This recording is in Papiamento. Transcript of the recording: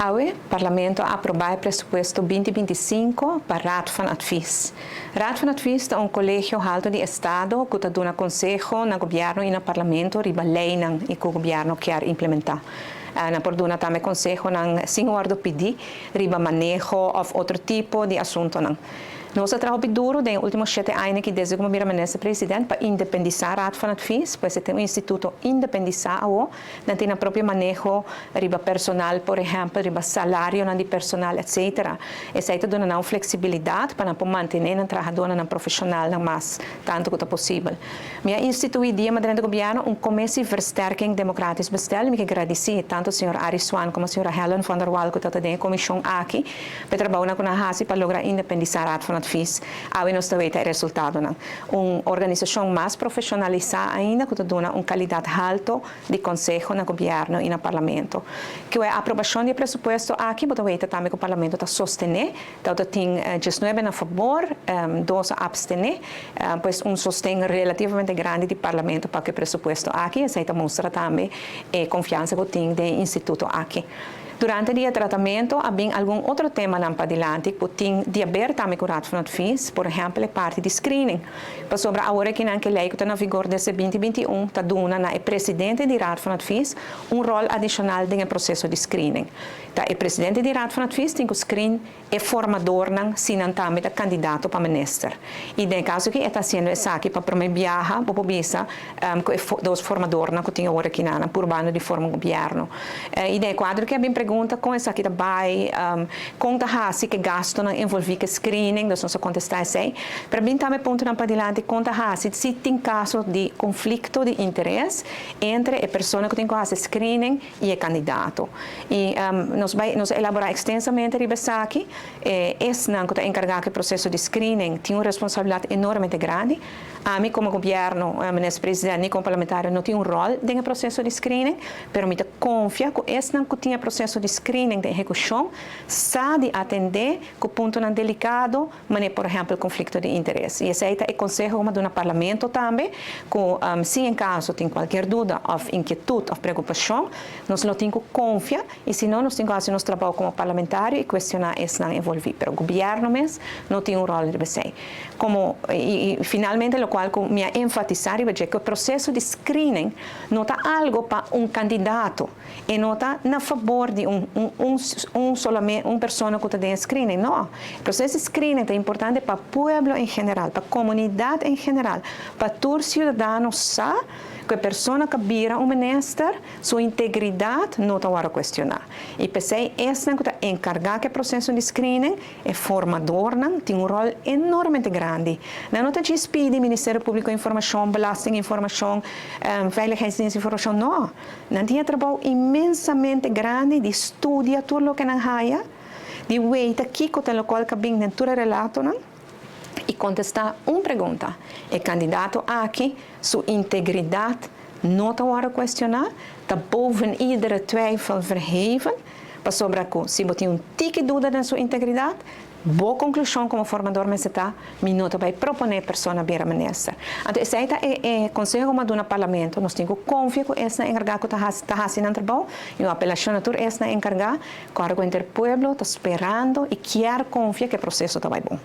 Awe, Parlamento a aproba e presupuesto 2025 pa Raad van Advies. Raad van Advies ta un kolegio halto di Estado ku ta duna konseho na gobièrnu i na Parlamento riba leinan i ku gobièrnu kier implementá. Nan por duna tambe konsehonan sin wòrdu pidí riba maneho òf otro tipo di asuntonan. Nos a traha hopi duru den e último shete aña aki desde ku mi a bira minister president pa independisá Raad van Advies, pues e ta un instituto independisá awo. Nan tin nan propio maneho riba personal, por ehèmpel riba salarionan di personal etcetera. Esei ta duna nan un fleksibilidat pa nan por mantené nan trahadónan, nan profeshonalnan mas tantu ku ta posibel. Mi a instituí dia mi a drenta gobièrnu un Commissie Versterking Democratisch Bestel. Mi ke gradisí tantu señor Arie Swan komo señora Helen van der Wal ku ta ta den e komishon aki pa e trabounan ku nan a hasi pa logra independisá Raad van Advies. Awe nos ta weta e resultadonan. Un organisashon mas profeshonalisá ainda ku ta duna un kalidat halto di konseho na gobièrnu i na parlamento. Ku e aprobashon di e presupuesto aki bo ta weta tambe ku parlamento ta sostené, ta tin diesnuebe na fabor, dos a apstené, pues un sosten relativamente grandi di parlamento pa ku e presupuesto aki. Esei ta mustra tambe e konfiansa ku tin den e instituto aki. Durante di e tratamentu a bin algun otro temanan padilanti ku tin di aber tambe ku Raad van Advies, por ehèmpel e parti di screening. Pasobra awor akinan ku e lei ku ta na vigor desde 2021 ta duna na e presidente di Raad van Advies un ròl adishonal den e proseso di screening. Ta e presidente di Raad van Advies tin ku screen e formadornan si nan tambe ta kandidato pa minister. I den e kaso aki e ta hasiendo esaki pa promé biaha, bo por bisa ku e dos formadornan ku tin awor aki nan purbando di forma un gobièrnu. I den e kuadro aki a bin pregunta kon esaki ta bai, kon ta hasi ku e gastunan envolví ku e screening, dus nos a kontestá esei. Pero a bin tambe puntonan padilanti kon ta hasi si tin kaso di konflikto di interes entre e persona ku tin ku hasi screening i e kandidato. I nos bai nos a elaborá ekstensamente riba esaki. E esnan ku ta enkargá ku e proseso di screening tin un responsabilidat enormemente grandi. Ami komo gobièrnu, Minister President, ni komo parlamentario no tin un ròl den e proseso di screening, pero mi ta konfia ku esnan ku tin e proseso di screening den ehekushon sa di atendé ku puntonan delikado, manera por ehèmpel konflikto di interes. I esei ta e konseho ku mi a duna Parlamento tambe, ku si en kaso tin kualkier duda òf inkietut òf preokupashon, nos lo tin ku konfia i si no nos tin ku hasi nos trabou komo parlamentario i kuestioná esnan envolví. Pero gobièrnu mes no tin un ròl riba esei. Komo i finalmente lokual ku mi a enfatisá riba dje ku e proseso di screening no ta algu pa un kandidato. E no ta na fabor di un un un solamente un persona ku ta den e screening, no. E proseso di screening ta importante pa pueblo en general, pa komunidat en general, pa tur siudadano sa ku e persona ku a bira un minister su integridat no ta wòrdu kuestioná. I p'esei esnan ku ta enkargá ku e proseso di screening, e formadornan, tin un ròl enormemente grandi. Nan no ta djis pidi Ministerio Públiko informashon, Belasting informashon, Veiligheidsdienst informashon, no. Nan tin e trabou inmensamente grandi di studia tur loke nan haya, di weita kiko ta lokual ka bin den tur e relatonan i kontestá un pregunta, E kandidato aki su integridat no ta wòrdu kuestioná? Ta boven iedere twijfel verheven? Pasobra ku si bo tin un tiki duda den su integridat, Bo konklushon komo formador mester ta, Mi no ta bai proponé persona bira minister. Anto esei ta e e konseho ku mi a duna Parlamento. Nos tin ku konfia ku esnan enkargá ku ta hasi ta hasi nan trabou i un apelashon na tur esnan enkargá ku ora ku henter pueblo ta sperando i kier konfia ku e proseso ta bai bon.